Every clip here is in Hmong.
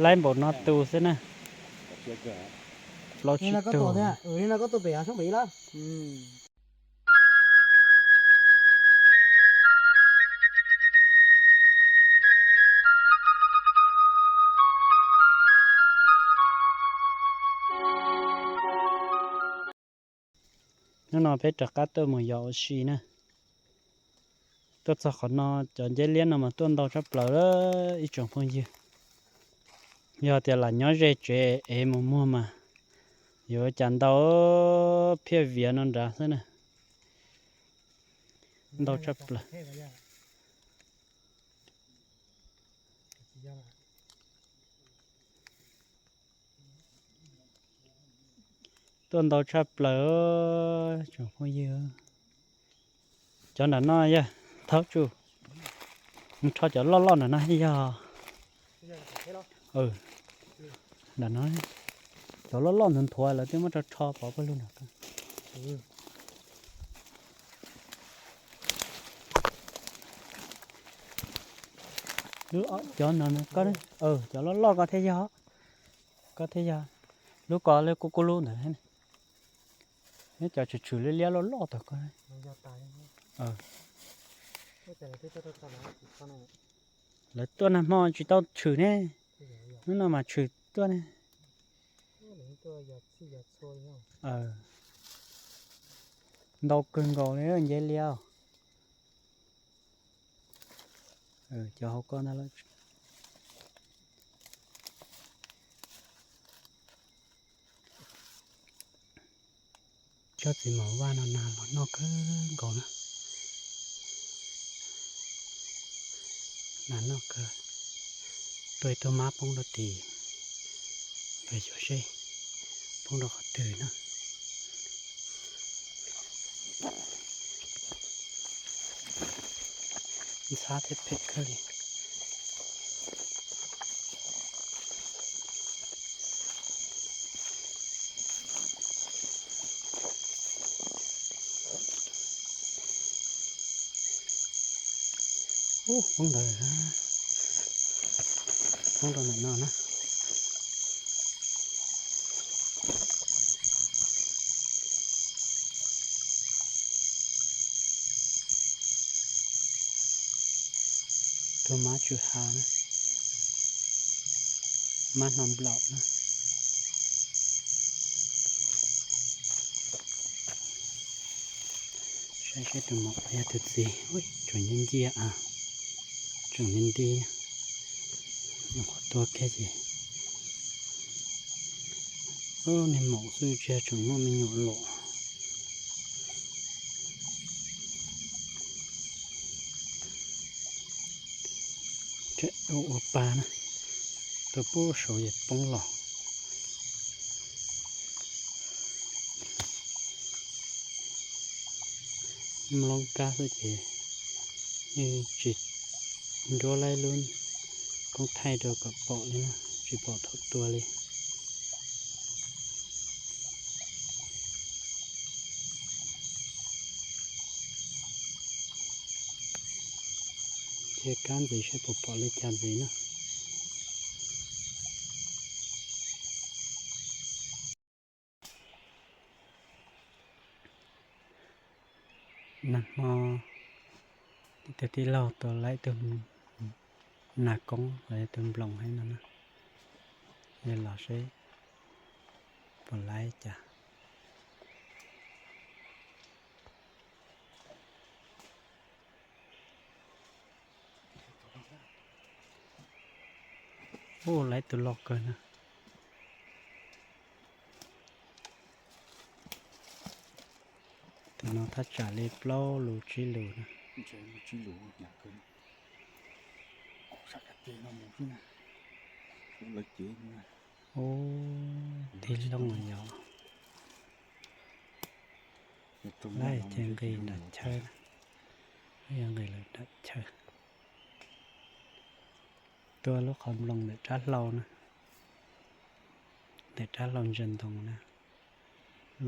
Laib npaum no tus xwb na. Plaub tsib tug. Hnub no peb rov qab tuaj mus yos ua si na. Tuaj txog qhov no cov nceb liab no mas tuaj ntau tshaj plaws ib tsoom phooj ywg. Yog tias lam nyob ze tsev ev mus muag mas yuav cas ntau, phiaj viav no nrad xwb na. Ntau tshaj plaws. Tuaj ntau tshaj plaws tsoom phooj ywg. Cov nram no yog thaub tsuj, mus rho cov loj loj nram no yog. Nram no cov loj loj nthuav nthuav lawv twb muab rho rho pov pawg lug nram ko. Lub cov no, cov loj loj ko thiaj yog, ko thiaj yog. Lub ko lub kub kub lub ntawd. Neb cov tshwm tshwm liab liab loj loj tag ko. Lawv tuaj nag hmo tsis tau tshwm ne, hnub no mas tshwm tuaj ne. Ntau kawg nkaus li nceb liab. Cov hauv ko ntag. Tsob txiv mos vaj no nas los noj kawg nkaus na. Nas noj kawg. Tuaj ib tug mab poob rau tim, peb xyuas seb poob rau qhov twg na. Ntxhab thiab phem kawg li. Ub, poob ntawd, poob rau ntawm no na. Tus mab tsw ha na, mab hno nplaum na. Saib seb tus maum yog tus txiv, tseem nciaj nciaj, tseem nti nti, nyuam qhuav tuag kiag ces. Niag maum xwb tsis yog tseem muaj me nyuam los. Ua pa na, tuaj pub saud ces poob los. Mloog kab xwb ces yeej tsis nruab laib lub koob thaij rau kom pom li na, tsis pom thaum tua li. Cia kab ntxiv seb puas pom li cas ntxiv na. Nag hmo ib tug tij laug tua laib ib tug nas koob los yog tus nploos heev no na. Yog los seb puas laib cas. Ub, laib tus loj kawg na. Tus no thaj tsam li plaub lus tsib lus na. Ub, tig loo yog. Laib ces nqis nram chaw na, yog nqis lawm nram chaw. Tua lub qhov nploos ntawm rab hlau na, ntawm rab hlau ntsia ntoo na,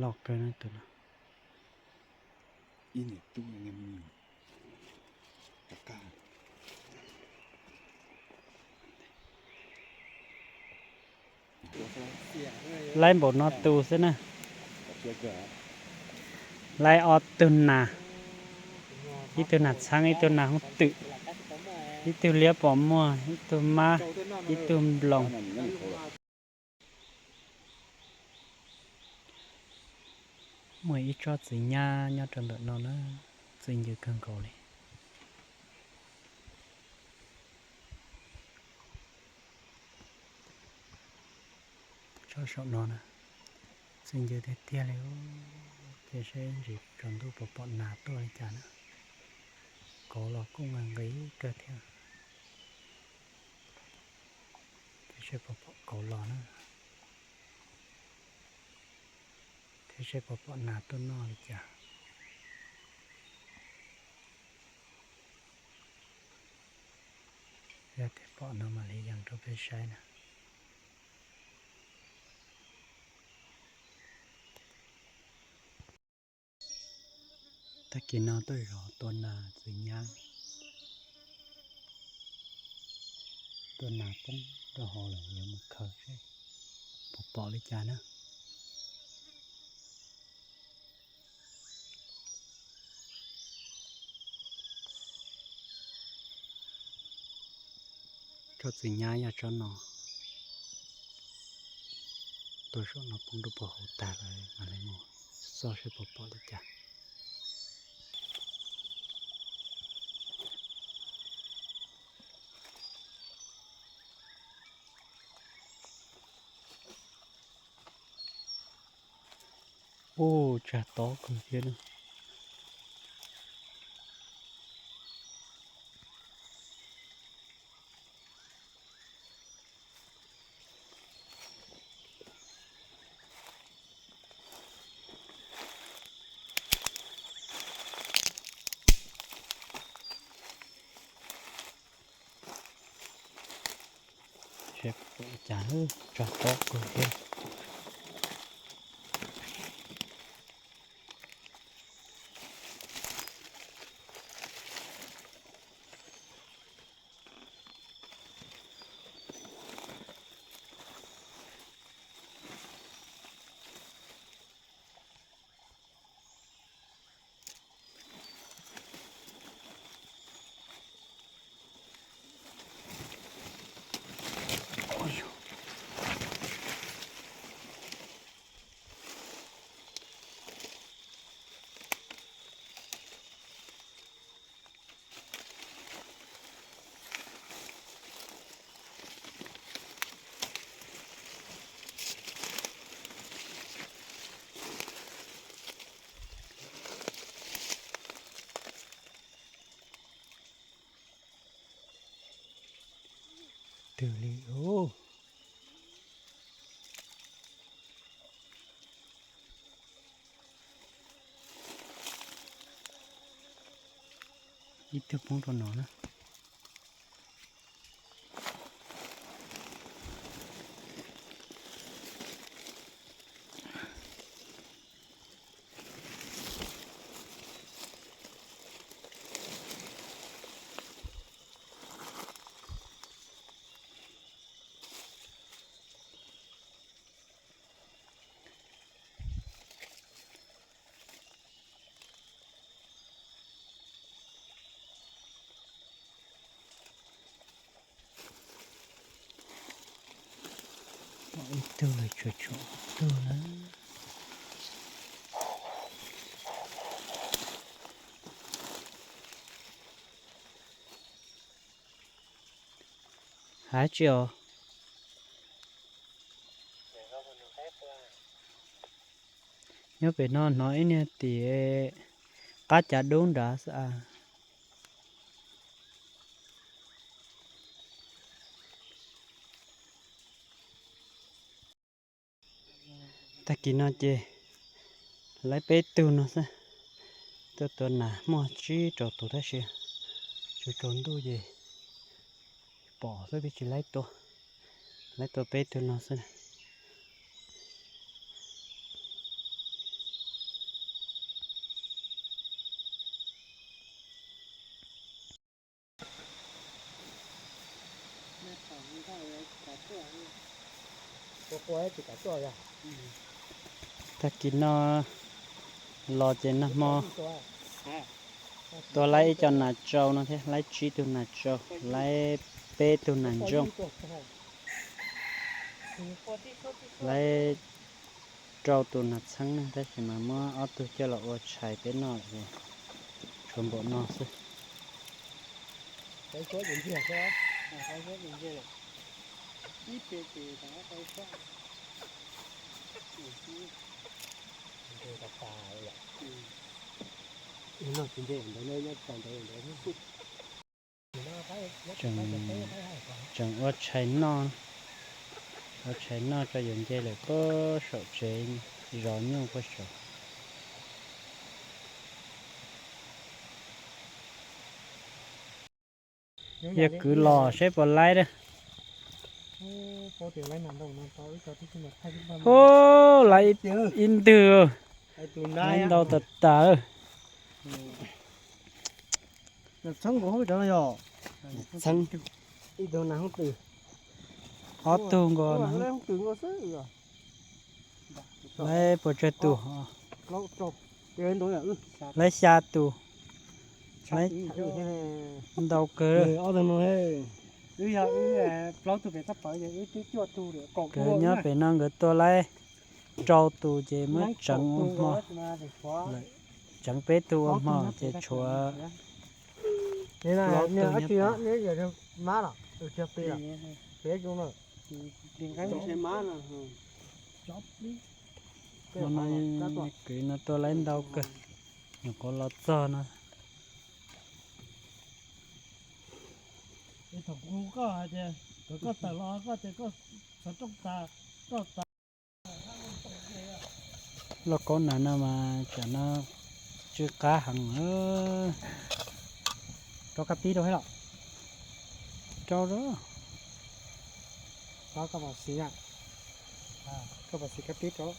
loj kawg na tus no. Ib niam tub me nyuam rov qab. Laib npaum no tus xwb na. Laib ob tug nas, ib tug nas txheeb, ib tug nas hooj twm, ib tug liab pom muag, ib tug mab, ib tug nploos. Muaj ib tsob txiv nyab nyob rau ntawm no na, txi ncw kawg nkaus li. Tsob saum no na, txi ncw tiag tiag li. Ces seb ntsis tsaus ntuj puas pom nas tuaj li cas na. Kauv los kuj nqis nqis kawg thiab. Ces seb puas pom kauv los na, thiab seb puas pom nas tuaj noj li cas. Yog tias pom no mam li yees rau peb saib na. Tag kis no tuaj zov tua nas txiv nyab, tua nas poob rau hauv lawm, yuav mus khaws seb puas pom li cas na. Tsob txiv nyab yog tsob no, tua saum no poob rau puag hauv tag lawm, mam li mus xauj seb puas pom li cas. Ub, tsag tob kawg thiab na. Seb pom cas, tsag tob kawg thiab. Twg li os? Ib tug poob rau no na. Pom ib tug lawm, tshuav tshuav ib tug na. Hais tsis os. Nyob pem no hnov ib niag tim qab cav dub nrad xwb as. Tag kis no ces laib peb tug no xwb. Tuaj tua nas muaj tsib rau tus tab sis tsaus tsaus ntuj ces pom xwb twb tsis laib tua. Laib tua peb tug no xwb. Tag kis no los ces nag hmo tua laib ib co nas tsau no thiab, laib tsib tug nas tsau, laib peb tug nas ntsooj, laib rau tus nas txheeb na, tab sis mas muab ob tug coj los ua tshais peb noj lawm, tshuav npaum no xwb. Tseem ua tshais noj, ua tshais noj tso yuav nce lawm puag saum tsev, zov nyuj puag saum. Yog kwv los seb puas laib a. Hu, laib ib ntwg, laib ntau tas tas. Txheeb, ob tug nkaus, laib puas tsawg tus? Laib xya tus, laib ntau kawg. Nkawd nyob pem no nkawd tua laib rau tus ces muab tseev ua hmo lawm, tseev peb tug ua hmo ces tshuav plaub tug nyob pem. Hmo no kwv no tua laib ntau kawg, nyuam qhuav los txog no. Lauj kaub nas no mas tsam no tsw qab heev. Rau koj pib rau thiab los? Rau rau. Koj pab xis, koj pab xis koj pib rau.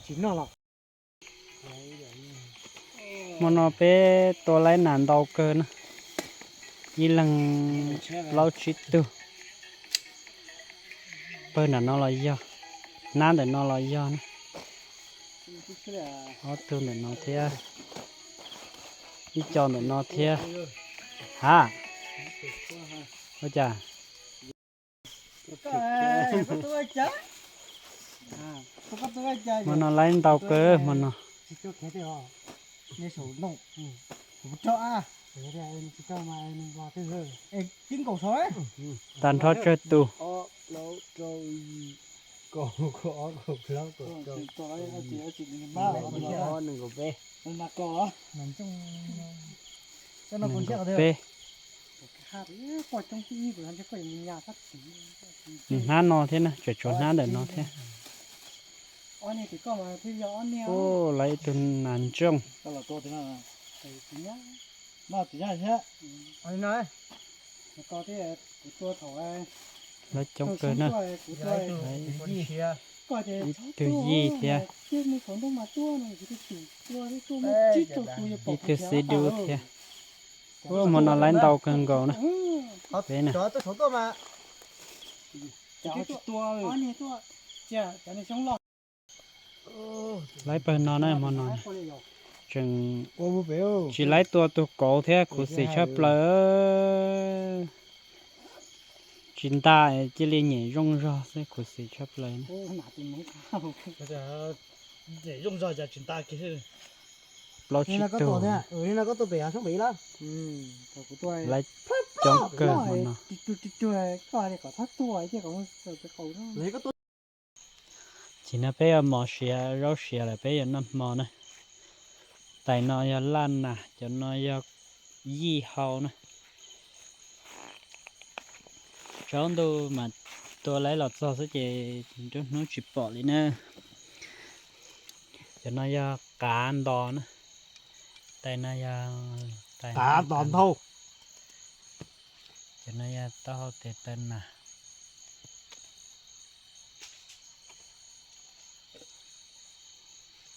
Tsis noj los? Hmo no peb tua laib nas ntau kawg na, ib leeg plaub tsib tug. Pawg ntawm no los yog, hnab ntawm no los yog na. Ob tug ntawm no thiab, ib co ntawm no thiab. Ha, ua cas? Hmo no laib ntau kawg hmo no. Tag nrho tsawg tus? Nees nkaum peb. Nws hnab no thiab na, tseem tshuav hnab ntawm no thiab. Ua, lawv ib tug nas ntsooj. Lawv coob kawg na. Ib tug yij thiab. Ib tug xib dub thiab. Ua, hmo no lawv ntau kawg nkaus na. Peb na. Laib pawg no na, hmo no tseem tsis laib tua tus kauv thiab khuv xim tshaj plaws. Tsis nta, cia li nyem zooj zog xwb, khuv xim tshaj plaws. Plaub tsib tug, laib coob kawg hmo no. Ces no peb yuav mov siav zaub siav lawm, peb yuav noj hmo na. Tais no yog laj nas, cov no yog yij hau na. Tsaus ntuj mas tua laib los txog xwb ces nruab hnub tsis pom li na. Cov no yog qav nto na. Tais no yog tais qav nto ntau. Cov no yog taub hau tes taw nas.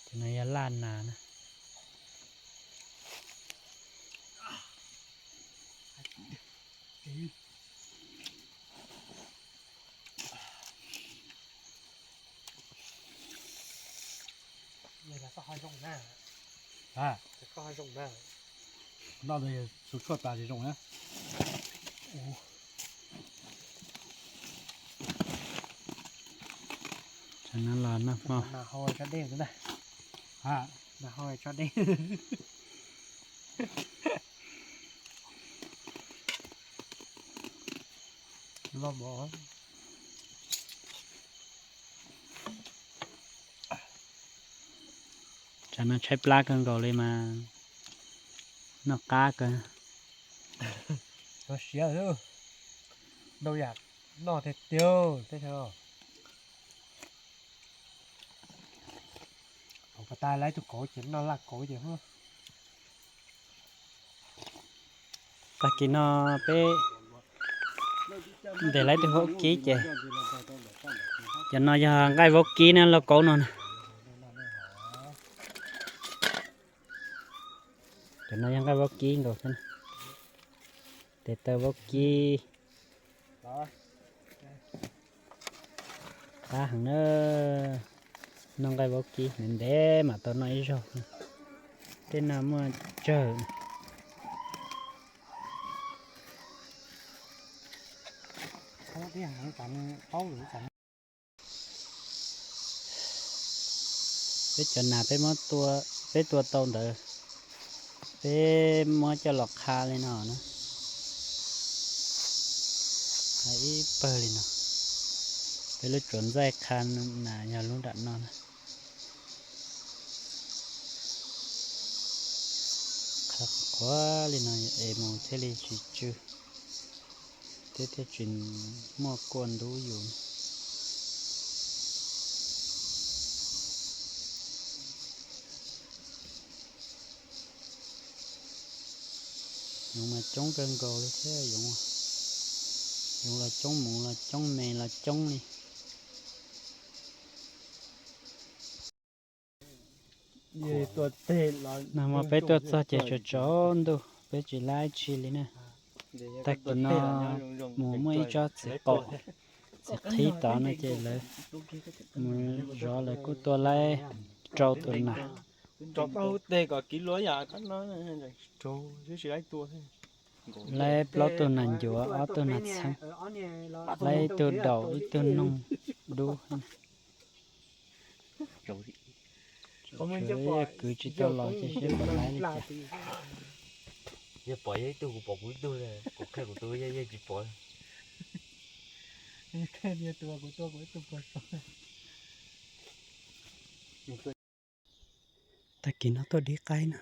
Cov no yog laj nas na. Noj ntawd yog xu tshuaj tas tsis zoo na. Tsam no los noj hmo. Tsam no tshaib plab kawg nkaus li mas noj qab kawg. Siav, noj yam noj tiag tiag teb chaws. Thaum pas tas lawv tus kauv ces noj laj kauv ces. Tag kis no peb ntes lawv tus vaub kib ces, cov no yog nqaij vaub kib na, lauj kaub no na. Cov no yog nqaij vaub kib nkaus xwb na. Tes taw vaub kib. Qab heev na. Noj nqaij vaub kib ntev ntev mam tau noj ib zaug. Tej no muaj tsawg. Peb cov nas peb muab tua, peb tua tau ntawd, peb muab coj los qha li no na. Qha ib pawg li no. Peb lub tsuas ntxaij qha nas yog lub nram no na. Qha qhuav li no es mus thiaj li tsis tsw, thiab thiaj tsis muaj kua ntub yus. Yoov mas coob kawg nkaus li thiab, yoov, yoov los coob, muv los coob, me los coob li. Nag hmo peb tuaj txog ces tsaus tsaus ntuj, peb tsis laib tsi li na. Tag kis no mus muaj ib tsob txiv qaum, txiv qhib tod no ces lawv mus zov, lawv kuj tua laib rau tus nas. Laib plaub tug nas ncuav, ob tug nas txheeb, laib ib tug daum ib tug noog dub. Kwv tsis tau los ces seb puas laib li cas. Yog pom yog ib tug kuv pom kuv ib tug, kuv qhia kuv tus yog yog tsis pom. Tag kis no tuaj dib qaib na,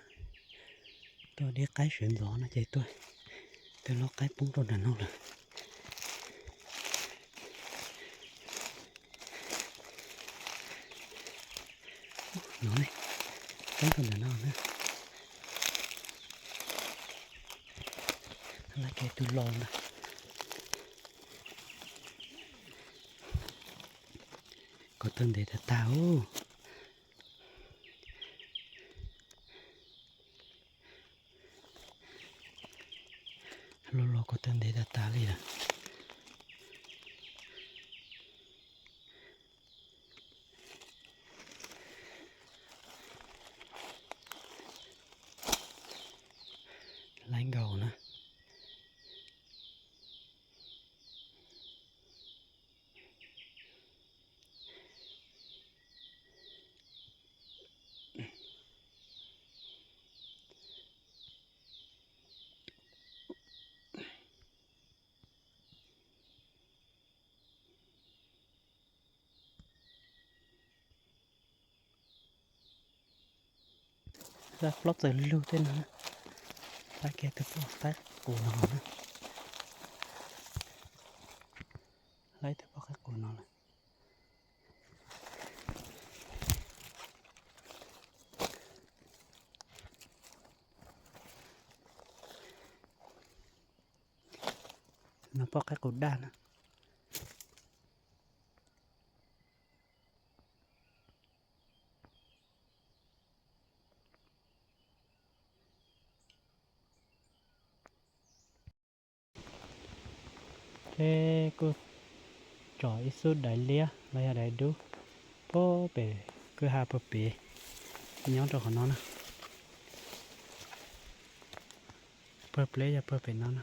tuaj dib qaib sawv ntxov no ces tuaj, twb lub qaib poob rau nram no lawm. No ne, poob rau nram no na. Laj ke tus los ntag. Ko taw ntev tag tag ub. Los los ko taw ntev tag tag li lawm. Laib nkaus na. Laj plaub txawm lug tej no, laj kiag tus poj qaib qus no na. Laj tus poj qaib qus no lawm. No poj qaib qus daj na. Peb kuj tsom ib xub daiv liab los yog daiv dub puag pem kwj ha puag pem. Nyob rau qhov no na. Pawg pleb yog pawg pem no na.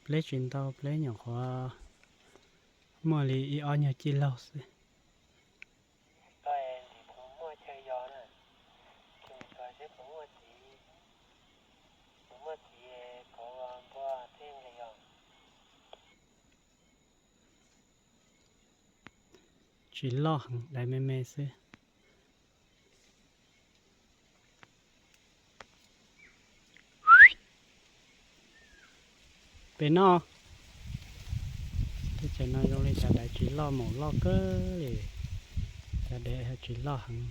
Pleb tsis ntau, pleb nyuam qhuav muaj li ib ob nyuag cij laug xwb. Tsis loj heev, dai me me xwb. Pem no, teb chaws no zoo li cov daiv tsis loj mus loj kawg li, cov daiv tsis loj heev.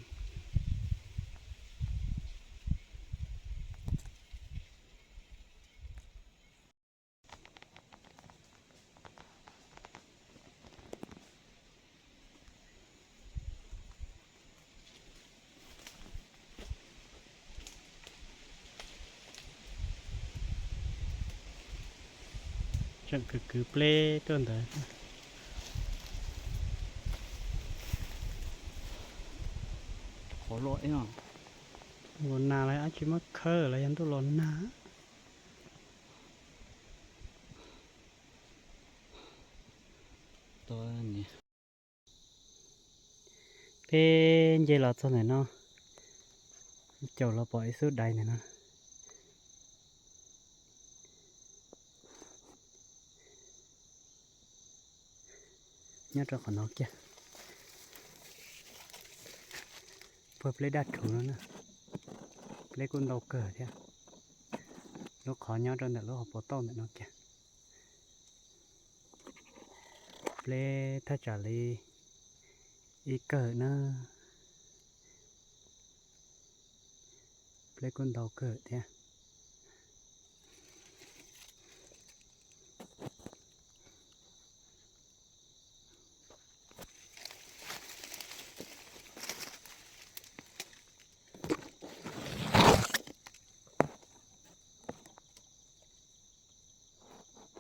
Tseem kwv kwv pleb tuaj ntawd. Los nag los dab tsi muab khawb los yog ntuj los nag. Peb nce los txog ntawm no, caum los pom ib xub daiv ntawm no. Nyob rau qhov no kiag, puag pleb daj rhuv no na, pleb kuj ntau kawg thiab. Lub qhov nyob rau ntawm lub hauv paus tauj ntawm no kiag. Pleb thaj tsam li ib kawm na, pleb kuj ntau kawg thiab.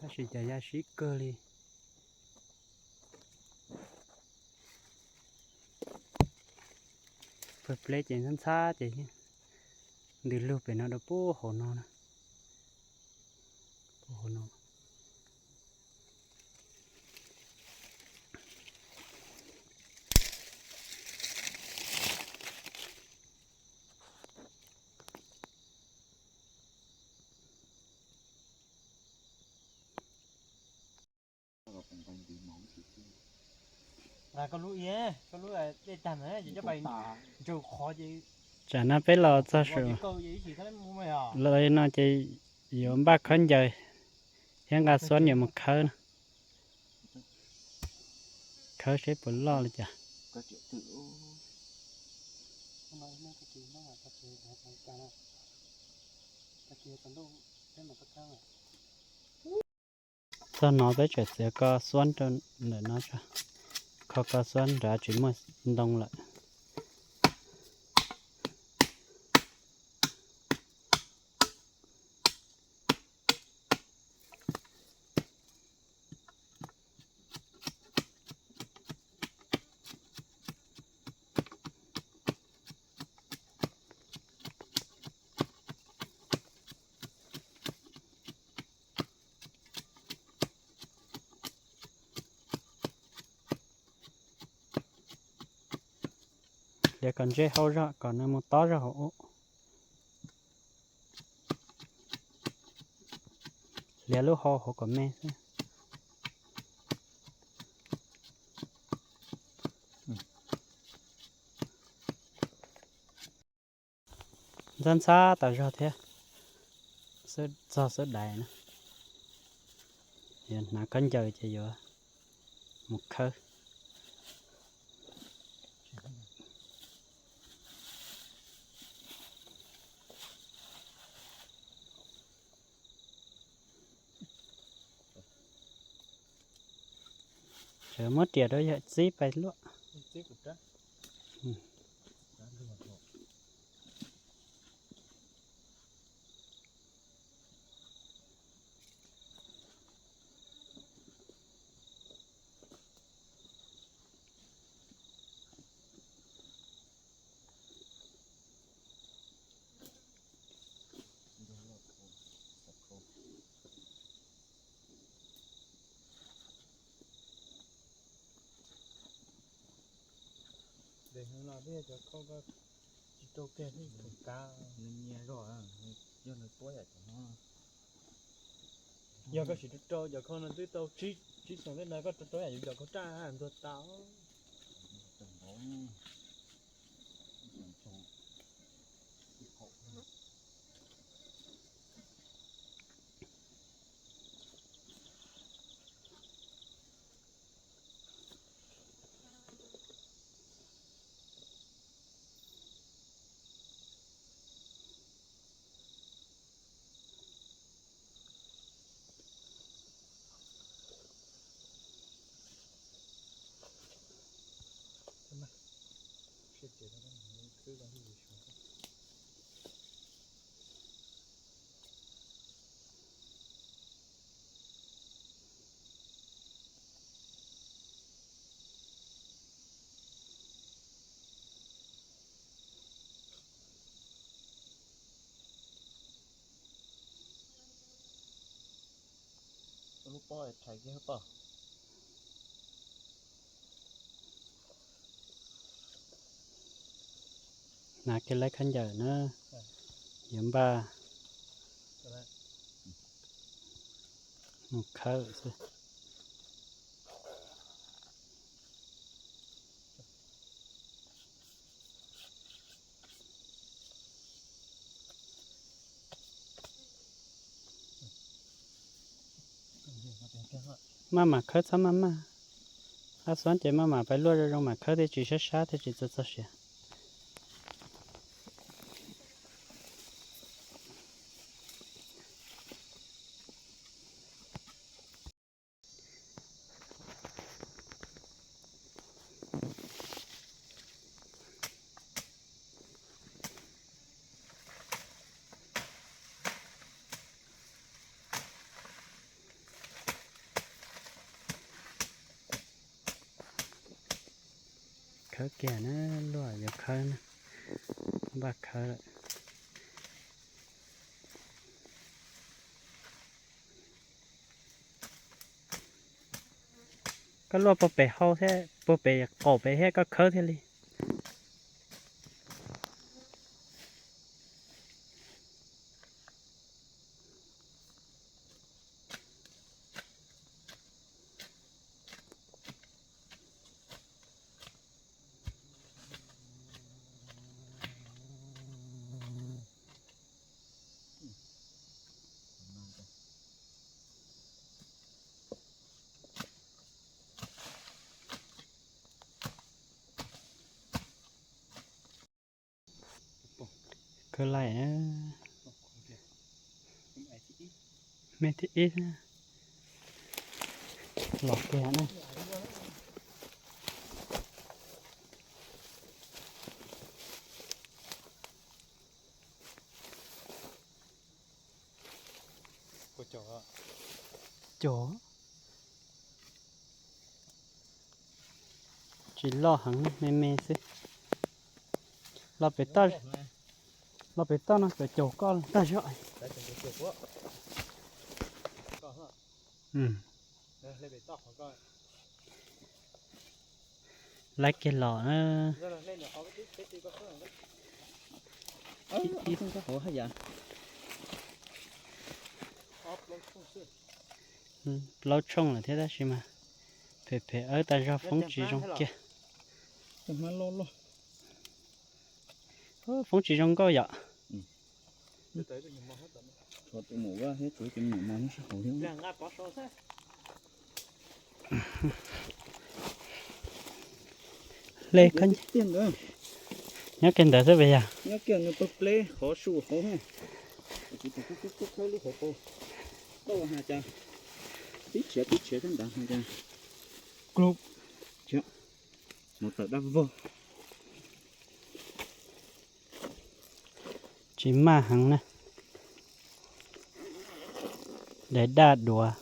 Tab sis cas ya sib kawg li. Pawg pleb ces ntxhab ntxhab ces ntws lug pem no rau puag hauv no na. Puag hauv no. Tsam no peb los txog saum, los no ces yuav npaj khaub ncaws thiab nqa xuab ncaws mus khawb na. Khawb seb puas loj li cas. Txog no peb tseem txiav ko xuab rau ntawm no tso, kho ko xuab nrad tsis muaj ntoo lawm. Hliav kom ntsej hauv zog kom nws mus tob zog hauv ub. Hliav lub hau hauv kom me xwb. Ntxhab ntxhab tas zog thiab. Txog xub dais na, yuav hnav khaub ncaws ces yuav mus khawb. Muab riam rau yawm txib pais luaj. Cov khau ko tsis rau kiag thiab, tus kav nws nyias zog, yog nws tuab yam cov no. Yog koj tsis rau rau cov khau no twb tau tsib, tsib xyoos tej no, koj rau rau yam yus cov khau raj ntuag tas. Lub pob thaiv kiag pob. Hnav kiag lawv khaub ncaws na, yuav npaj mus khawb xwb. Maj mam khawb txhob maj maj. Ab xov ces maj mam pais luaj zoo zoo mam khawb thiaj tsis sab sab thiaj tsis txog txog siav. Khawb kiag na, luaj yuav khawb na, npaj khawb lawm. Koj luaj puag pem hau thiab, puag pem qaum pem thiab koj khawb thiaj li. Khawb laij na. Me thib ib los kiag na. Cog. Tsis loj heev, me me xwb. Los pem toj, los pem toj no cov caug koj tag zog. Laij kiag los na. Plaub tshooj lawm thiab tab sis mas phem phem awb tas zog, foob tsis zoo kiag. Foob tsis zoo nkauj yom. Hle, nyob kiag ntawd xwb puas yog? Tib tshiav tib tshiav thiab ntawd. Mus tawm dab vog. Tsis maj heev na. Daim daj duav.